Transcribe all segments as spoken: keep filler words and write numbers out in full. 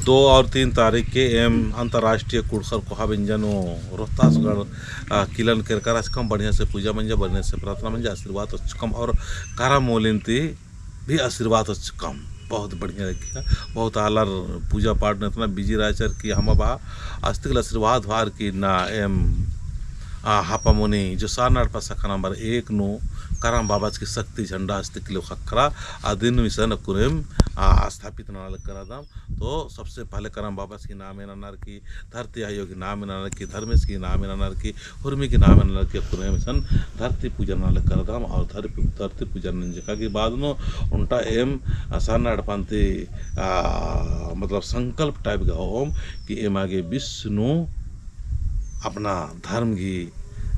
दो और तीन तारीख के एम अंतर्राष्ट्रीय कुँड़ुख़र कोहा बेंजा नू रोहतासगढ़, आ, किलन केरका रहचकम। बढ़िया से पूजा मंजा, बढ़िया से प्रार्थना मंजा, आशीर्वाद ओच्चकम और करम मूलिन ती भी आशीर्वाद ओच्चकम। बहुत बढ़िया लग्गिया। बहुत आलर पूजा पाठ नू इतना busy रहचर कि हमा बा अस्तिकल आशीर्वाद होअर कि ना एम, आ, हापामुनी जो सरना एड़पा शाखा नंबर एक नू करम बाबाचकी शक्ति झंडा अस्तिकल ख़क्खरा, अदिन इसन अक्कुन एम, आ, स्थापित नना लग करदम। तो सबसे पहले करम बाबाचकी नामे ननर की, धरती आयो की नामे ननर की, धर्मेस की नामे ननर की, हुरमी की नामे ननर की, अक्कुन एम इसन धरती पूजन नना लग करदम। और धर-, धरती पूजन नंजका की बाद नू ओन्टा एम, आ, सरना एड़पन ती, आ, मतलब संकल्प type गा होओम कि एमा गे बिस नू अपना धर्म गही,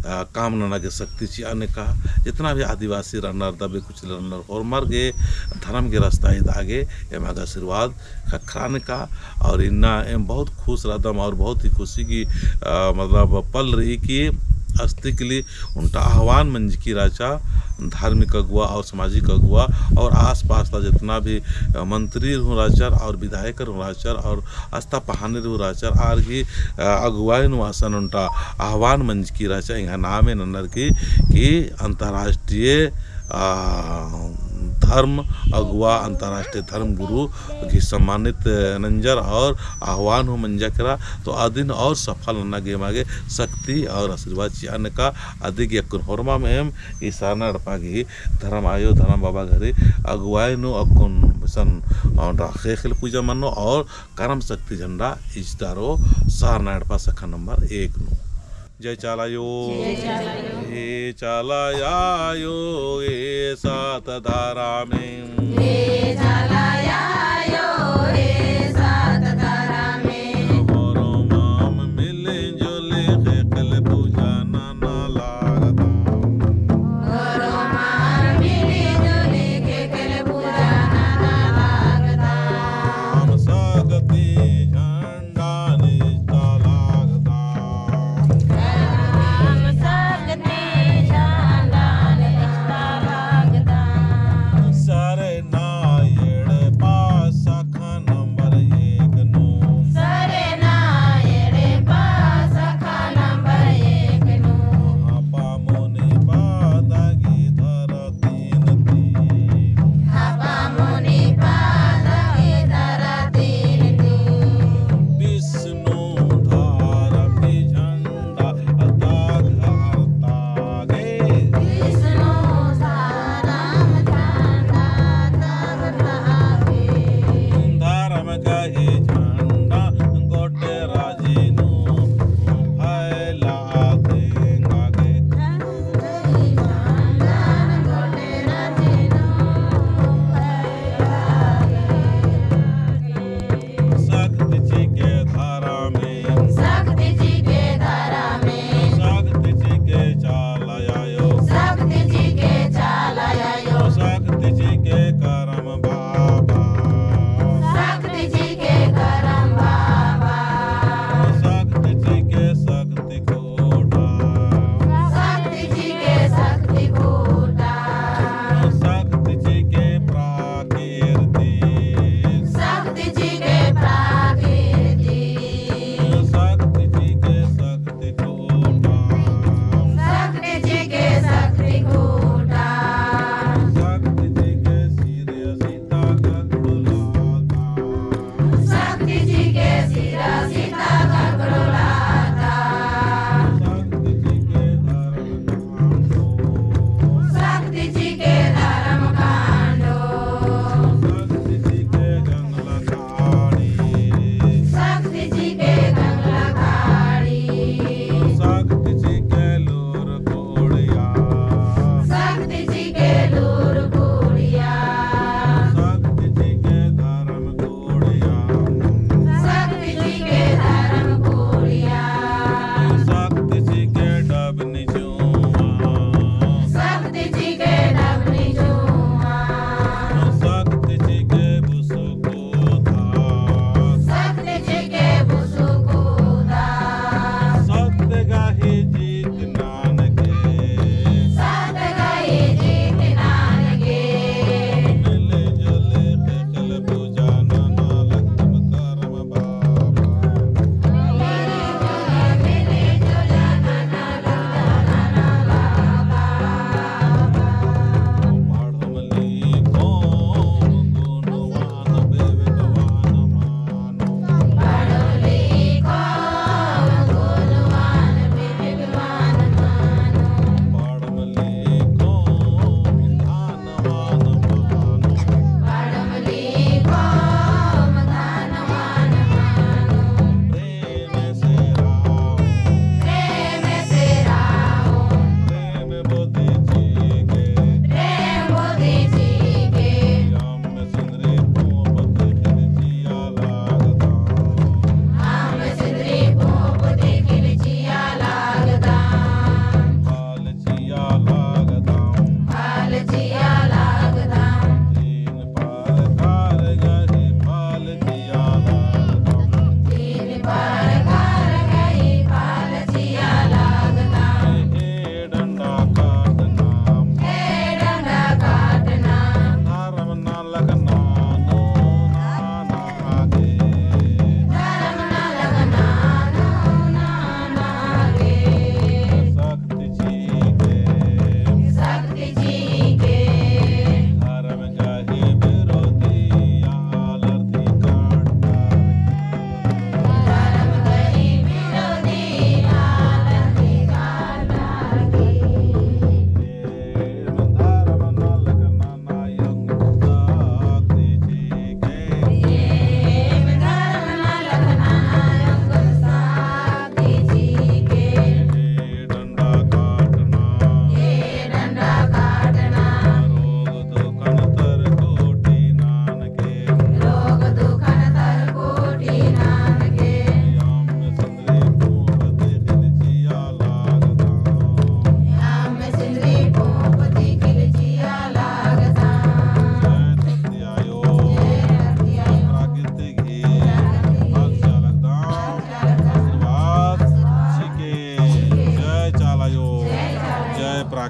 आ, काम नना गे शक्ति चिआ नेका। जितना भी आदिवासी रअनर, दबे कुचले रअनर, होरमर गे धर्म गही रस्ता इदा गे एमा गे आशीर्वाद ख़क्खरा नेका। और इन्ना एम बहुत खुश रअदम और बहुत ही खुशी की, आ, मतलब पल रई कि अस्तिकली ओन्टा आह्वान मंजकी रहचा धार्मिक अगुवा और सामाजिक अगुवा और आसपास ता जितना भी, आ, मंत्री हूँ रहचर और विधायक हूँ रहचर और आस्था पहानी रअनर रहचर, आर गही, अ, अगुवाई नू असन ओन्टा आह्वान मंजकी रहचा, एंग्है नामे ननर की, कि अंतर्राष्ट्रीय, अ, धर्म अगुवा, अंतर्राष्ट्रीय धर्म गुरु गही सम्मानित नंजर और आह्वान हूँ मंजा केरा। तो अदिन और सफल नना गे एमा गे शक्ति और आशीर्वाद चिआ नेका। अदि गे अक्कुन होरमम एम ई सरना एड़पा गही धर्म आयो, धर्म बाबा गही अगुवाई नू अक्कुन इसन, अ, ओन्टा ख़ेख़ेल पूजा मनो और करम शक्ति झंडा इजतारो सरना एड़पा शाखा नंबर एक नू। जय चाला आयो। जय चाला आयो। हे चाला आयो, हे सात धरमेन। हे चाला आयो, हे सात धरमेन। होरमम मिली जुली ख़ेख़ेल पूजा नना लगदम। होरमम मिली जुली ख़ेख़ेल पूजा नना लगदम। शक्ति झंडा इजता लगदम। शक्ति झंडा इजता लगदम। सरना एड़पा शाखा नंबर एक नू। सरना एड़पा शाखा नंबर एक नू। हापामुनी पद्दा गही धरतीन ती। हापामुनी पद्दा गही धरतीन ती। बिस नू धरम गही झंडा तगरता गे। बिस नू धरम झंडा तगरता गे। धरम गही झंडा गोटे राजी नू फैला देंगा गे। शक्ति चिके धरमेन। शक्ति चिके धरमेन। शक्ति चिके चाला आयो। शक्ति चिके चाला आयो। शक्ति चिके करम बाबा। शक्ति चिके करम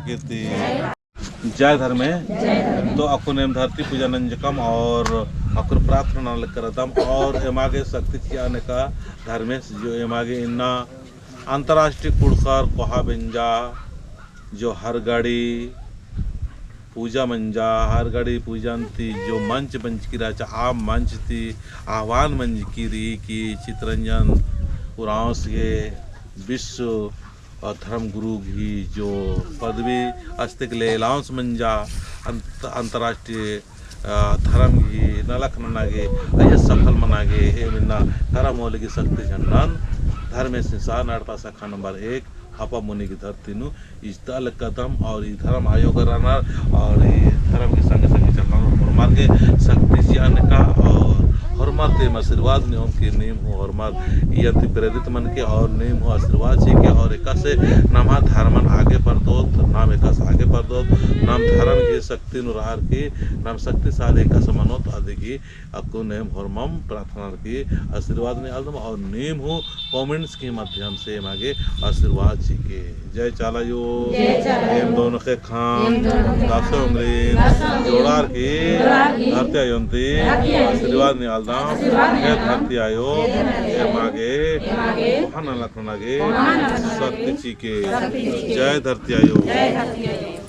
कीर्ति। जय धर्मे। तो अक्कुन एम धरती पूजा नंजकम और अक्कुन प्रार्थना नना लगदम और एमा गे शक्ति चिआ नेका धर्मेस जो एमा गे इन्ना अंतर्राष्ट्रीय कुँड़ुख़र कोहा बेंजा जो हर गड़ी पूजा मंजा, हर गड़ी पूजन ती जो मंच बंचकी रहचा, आ मंच ती आह्वान मंजकी रई कि चितरंजन उराँवस गे विश्व अ, धर्म गुरु गही जो पदवी अस्तिक ले announce मंजा अंत-, अंतर्राष्ट्रीय, अ, धर्म गही नलख नना गे, अइय्या सफल मना गे, एम इन्ना करम होले गही शक्ति झंडन धर्मेस निसा नड़पा शाखा नंबर एक हपा मुनि गही धरती नू इजता लगदम और ई धर्म आयो गे रअनर और ई धर्म गही संगे संगे चलनर होरमर गे शक्ति चिआ नेका और होरमर ती एम आशीर्वाद नेओम कि नीम हूँ होरमर इय्या ती प्रेरित मनके और नीम हूँ आशीर्वाद चिके और एकासे नम्है धर्मन आगे परदोत, नाम एकासे आगे परदोत, नाम धर्म गही शक्ति नू रअर की नाम शक्तिशाली एकासे मनोत अदिगही अक्कुन एम होरमम प्रार्थना की आशीर्वाद नेआलदम और नीम हूँ comments के माध्यम से एमा गे आशीर्वाद चिके। जय चाला आयो। जय चाला आयो। एम दोनों ख़ेक्खन, एम दोनों ख़ेक्खन, दस उंगली, दस उंगली, जोड़ार की, जोड़ार की, धरती आयोन ती, धरती आयोन ती, आशीर्वाद नेआलदम, आशीर्वाद नेआलदम, हे धरती आयो, हे धरती आयो, एमा गे, एमा गे, कोहा नलख नना गे, कोहा नलख नना गे, शक्ति चिके, शक्ति चिके। जय धरती आयो। जय धरती आयो।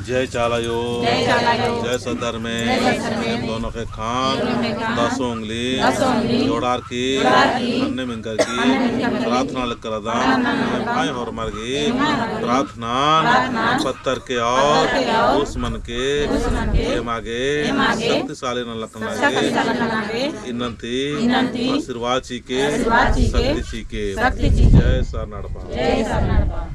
जय चाला आयो। जय चाला आयो। जय सत धर्मे। जय सत धर्मे। एम दोनों ख़ेक्खन, एम दोनों ख़ेक्खन, दस उंगली, दस उंगली, जोड़ार की, जोड़ार की, अन्ने मिंकर की, अन्ने मिंकर की, प्रार्थना लगदम, प्रार्थना लगदम, एम्है होरमर गही, एम्है होरमर गही, प्रार्थना, प्रार्थना, पत्तर के और, पत्तर के और, दुश्मन के, दुश्मन के, एमा गे, एमा गे, शक्तिशाली नलख नना गे, शक्तिशाली नलख नना गे, इन्नन ती, इन्नन ती, आशीर्वाद चिके, आशीर्वाद चिके, शक्ति चिके, शक्ति चिके। जय सरना एड़पा। जय सरना एड़पा।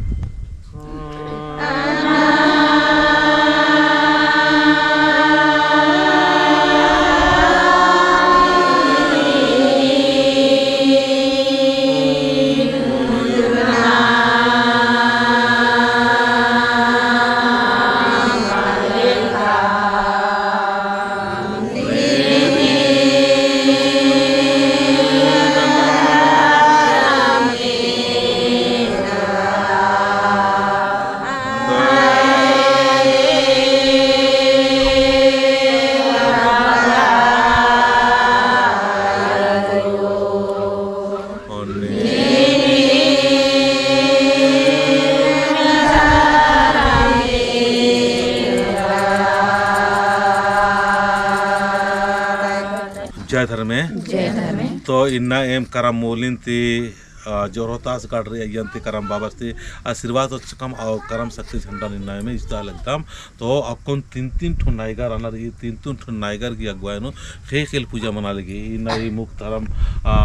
जय धर्मे। जय धर्मे। तो इन्ना एम करम मूलिन ती, अ, जोरोतास गढ़ रई अइय्यन ती करम बाबस ती आशीर्वाद चिचकम और करम शक्ति झंडन इन्ना एम इजता लगदम। तो अक्कुन तीन तीन ठो नायगा रअनर, ई तीन तीन ठो नायगर गही अगुवाई नू ख़ेख़ेल पूजा मना लगी। इन्ना ई मुख धरम, आ,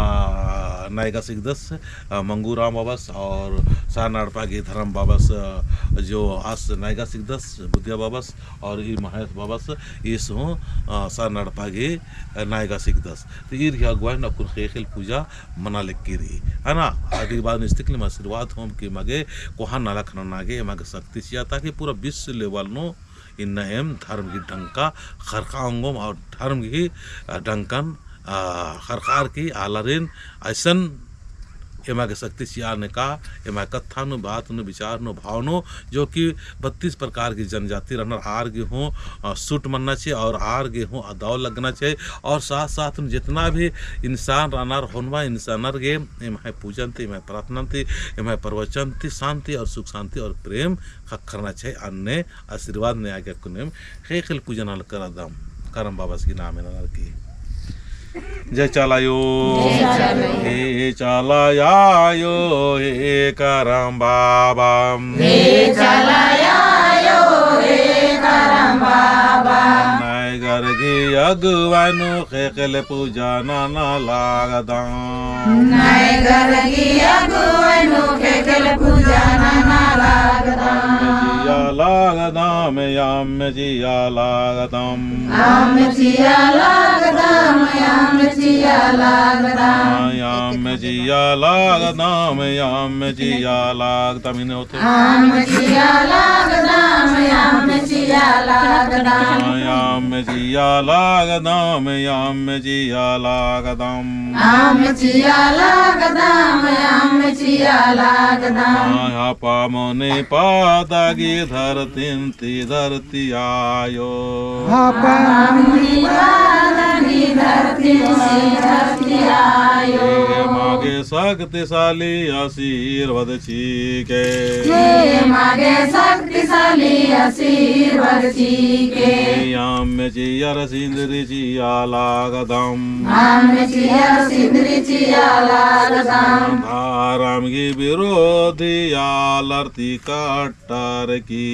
नायगा सिकदस, आ, मंगू राम बाबस और सरना एड़पा गही धरम बाबस, आ, जो आस नायगा सिकदस, बुधिया बाबस और ई महेश बाबस, ईस हूँ, आ, सरना एड़पा गही, आ, नायगा सिकदस। तो ईर गही अगुवाई नू अक्कुन ख़ेख़ेल पूजा मना लगी रई, है ना? अदी बाद नू इस्तिकलिम आशीर्वाद होम कि एमा गे कोहा नलख नना गे, एमा गे शक्ति चिआ, ताकि पूरा विश्व level नू इन्ना एम धर्म गही डंका ख़रख़ा ओंगोम और धर्म गही, अ, डंकन, अ, ख़रख़ार की आलारिन अइसन एमा गे शक्ति चिआ नेका, एमा कत्था नू, बात नू, विचार नू, भाव नू, जो कि बत्तीस प्रकार की जनजाति रअनर आर गे हूँ, अ, suit मन्ना चाही और आर गे हूँ दव लगना चाही। और साथ साथ में जितना भी इंसान रअनर, होनवा इंसानर गे एम्है पूजन ती, एम्है प्रार्थना ती, एम्है प्रवचन ती शांति और सुख शांति और प्रेम ख़क्खरना चाही। अन्ने आशीर्वाद नेआ गे अक्कुन एम ख़ेख़ेल पूजा नना लगदम। करम बाबस गही नामे ननर की। जय चाला आयो। जय चाला आयो। हे चाला आयो, हे करम बाबा। हे चाला आयो, हे करम बाबा। नायगर गही अगुवाई नू ख़ेख़ेल पूजा नना लगदम। नायगर गही अगुवाई नू ख़ेख़ेल पूजा नना लगदम। चिआ लगदम, अम्म चिआ लगदम। अम्म चिआ लगदम, अम्म चिआ लगदम। अम्म चिआ लगदम, अम्म चिआ लगदम। इन्ने होते। अम्म चिआ लगदम, अम्म चिआ लगदम। अम्म चिआ लगदम, अम्म चिआ लगदम। अम्म चिआ लगदम, अम्म चिआ लगदम। हाँ, हपा मुनि पादा गही धरतिन ती धरती आयो। हपा मुनि पादा गही धरतिन ती धरती आयो। एमा गे शक्तिशाली आशीर्वाद चिके। एमा गे शक्तिशाली आशीर्वाद चिके। अम्म चिअर सिंदरी चिआ लगदम। अम्म चिअर सिंदरी चिआ लगदम। धरम गही विरोधी आलर ती कट्टर की।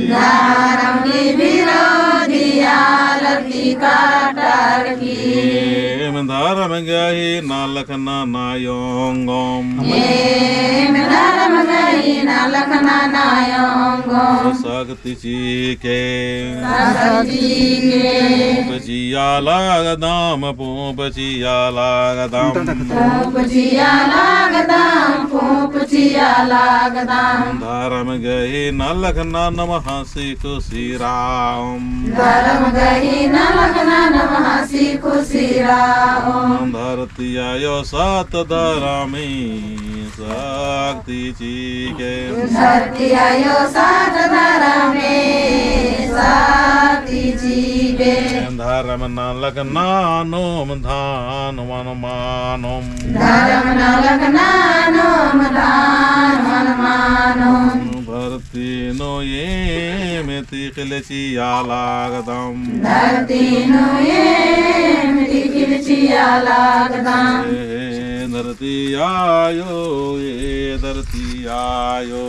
धरम गही विरोधी आलर ती कट्टर की। एम धरम गही नलख नना ओंगोम। एम धरम गही नलख नना ओंगोम। शक्ति चिके। शक्ति चिके। पूँप चिआ लगदम, पूँप चिआ लगदम। पूँप चिआ लगदम, पूँप चिआ लगदम। धरम गही नलख ननम हँसी खुशी रओम। धरम गही नलख ननम हँसी खुशी रओम। धरती आयो सत धरमी शक्ति चिके। धरती आयो सत धरमी शक्ति चिके। धरम नलख ननोम धन वन मानोम। धरम नलख ननोम धन वन मानोम। धरती नू एम तिखिल चिआ लगदम। धरती नू एम तिखिल चिआ लगदम। ए धरती आयो, ए धरती आयो।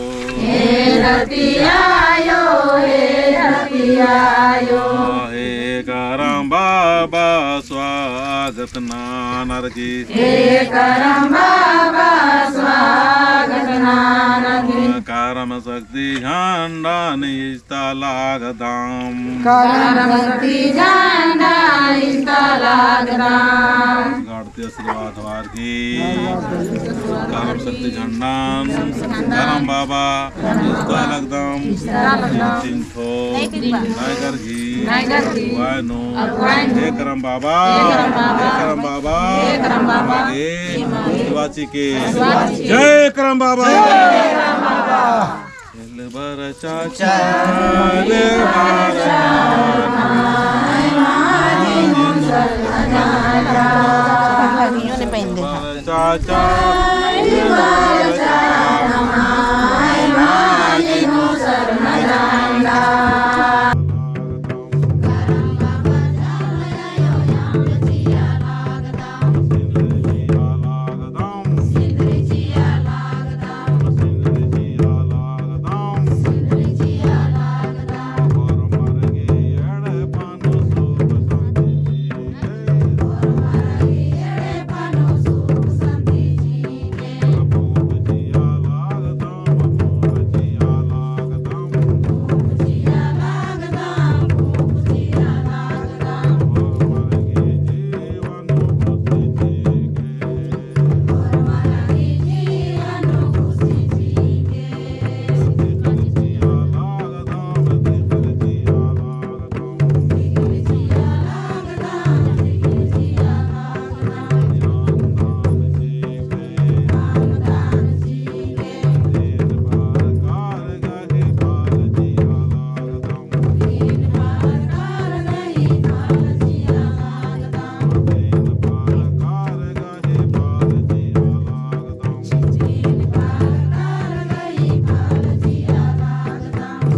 ए धरती आयो, ए धरती आयो। हे करम बाबा स्वागत ननर की। हे करम बाबा स्वागत ननर की। करम शक्ति झंडा नू इजता लगदम। करम शक्ति झंडा नू इजता लगदम। गॉड ती आशीर्वाद होअर की। करम शक्ति झंडा नू करम बाबा इजता लगदम। चिंथो नैगर की। वायनो। हे करम बाबा। हे करम बाबा। हे करम बाबा। आशीर्वाद चिके। जय करम बाबा। एलबर चाचा, एलबर चाचा। चाचा, एलबर चाचा।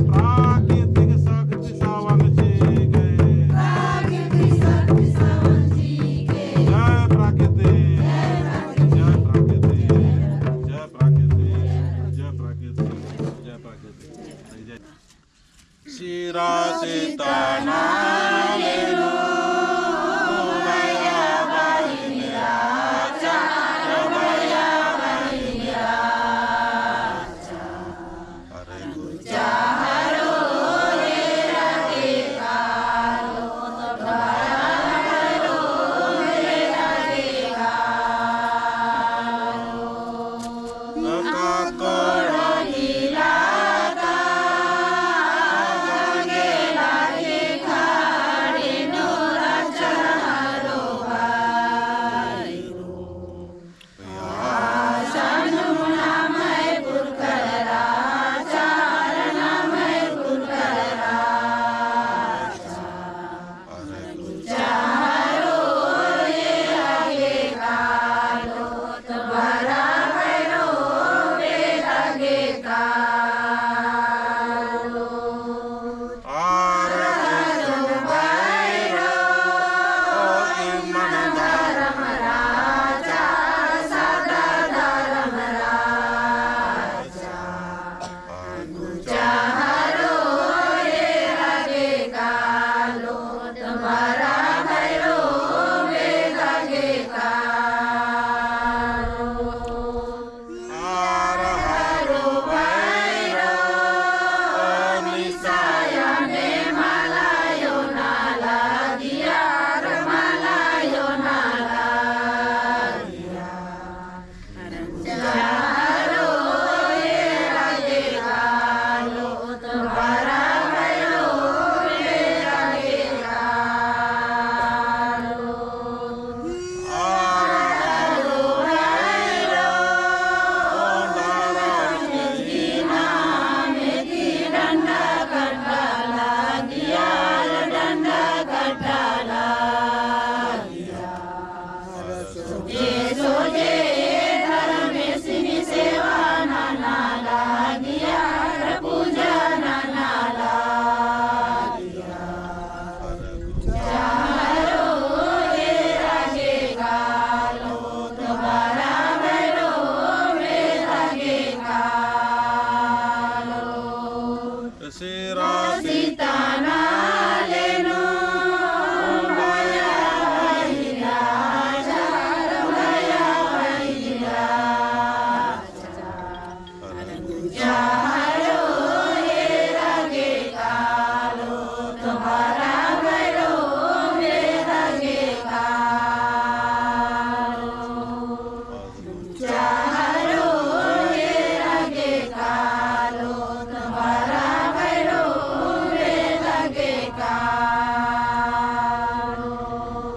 प्राकृतिक शक्ति सावन जी के। प्राकृतिक शक्ति सावन जी के। जय प्राकृतिक। जय प्राकृतिक। जय प्राकृतिक। जय प्राकृतिक। जय प्राकृतिक। जय प्राकृतिक। जय। सिरा सितना लेलू, भैया बहिनिया, चारो भैया बहिनिया।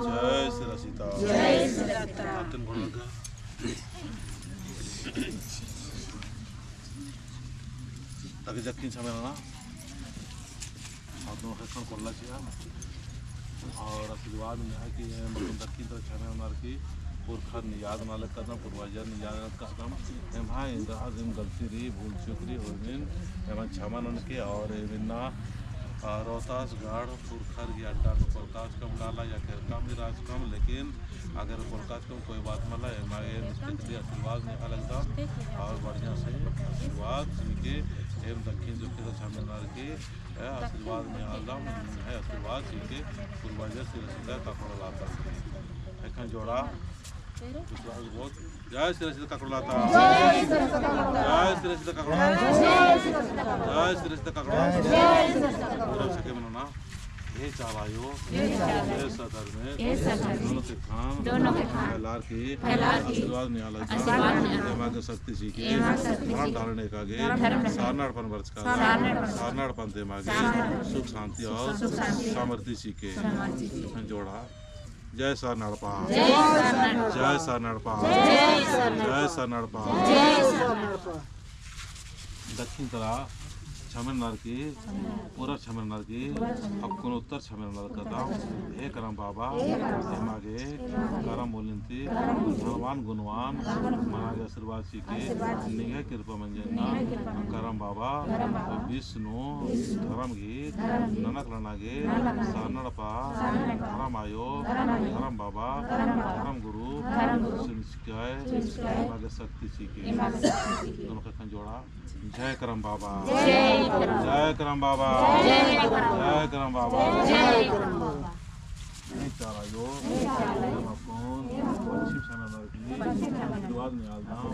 जय श्री सीता। जय श्री सीता। ताकि जक्किन समय ना। आदनो ख़ेक्खन कोल्ला चिआ। और आशीर्वाद नेआ कि एम दक्किन तरा छामे ओनर की पुरखर नियाद नना लगदम, पूर्वजर नियाद नना लगदम। एम्है एन्देर एम गलती रई, भूल चूक रई, होरमिन एमन छमा ननके और एम इन्ना, आ, रोहतासगढ़ पुरखर की अड्डा नू कोलकाता कम काला या केरका भी राज कम, लेकिन अगर कोलकाता कम कोई बात मला, एमा गे निश्चित रई आशीर्वाद नेआ लगदम और बढ़िया से आशीर्वाद चिके एम दक्किन जोक्खे तरा छामे ओनर की है आशीर्वाद नेआ लगदम, है आशीर्वाद चिके पूर्वजर सिरा सिता ककड़ो लाता। एखन जोड़ा, विश्वास बहुत। जय सिरा सिता ककड़ो लाता। जय सिरा सिता ककड़ो लाता। जय सिरा सिता ककड़ो लाता। जय सिरा सिता ककड़ो लाता। हे चाला आयो, हे चाला आयो, हे सधर्मेस, हे सधर्मेस, दोनों के खान, दोनों के खान, फैलार की, फैलार की, आशीर्वाद नेआ लगदम, आशीर्वाद नेआ लगदम, एमा गे शक्ति चिके, एमा गे शक्ति चिके, धर्म ढालने का गे, धर्म ढालने का गे, सरना एड़पन बरचका, सरना एड़पन, सरना एड़पन ते एमा गे, सरना एड़पन, सुख शांति और सुख शांति, समृद्धि चिके, समृद्धि चिके। एखन जोड़ा। जय सरना एड़पा। जय सरना एड़पा। जय सरना एड़पा। जय सरना एड़पा। जय सरना एड़पा। जय सरना एड़पा। दक्खिन तरा छमेनर की, पूरा छमेनर की, अक्कुन उत्तर छमेनर कदम, हे करम बाबा, एमा गे करम मूलिन ती धनवान गुणवान मना गे आशीर्वाद चिके, निंग्है कृपा मंजन ना, करम बाबा, विष्णु, धरम गही, ननक लना गे, सरना एड़पा, धरम आयो, धरम बाबा, धरम गुरु, सुनिचकाय, एमा गे शक्ति चिके। दोनों ख़ेक्खन जोड़ा। जय करम बाबा। जय करम। जय करम बाबा। जय करम बाबा। जय करम बाबा। जय करम बाबा। हे चाला आयो, हे चाला आयो, एम अक्कुन पश्चिम छमेनर की आशीर्वाद नेआ लगदम,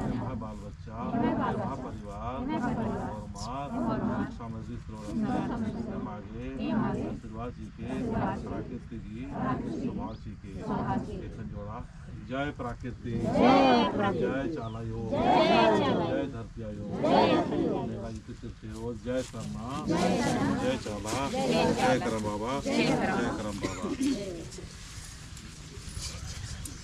एम्है बाल बच्चा, एम्है परिवार, होरमर सुख समृद्धि से रओ, एमा गे आशीर्वाद चिके, प्राकृतिक गही स्वभाव चिके। एखन जोड़ा। जय प्राकृतिक, जय प्राकृतिक, जय चाला आयो, जय चाला आयो, जय धरती आयो, जय धरती आयो। नेकाजी तीर्थ हो, जय सरना, जय चाला, जय करम बाबा, जय करम बाबा।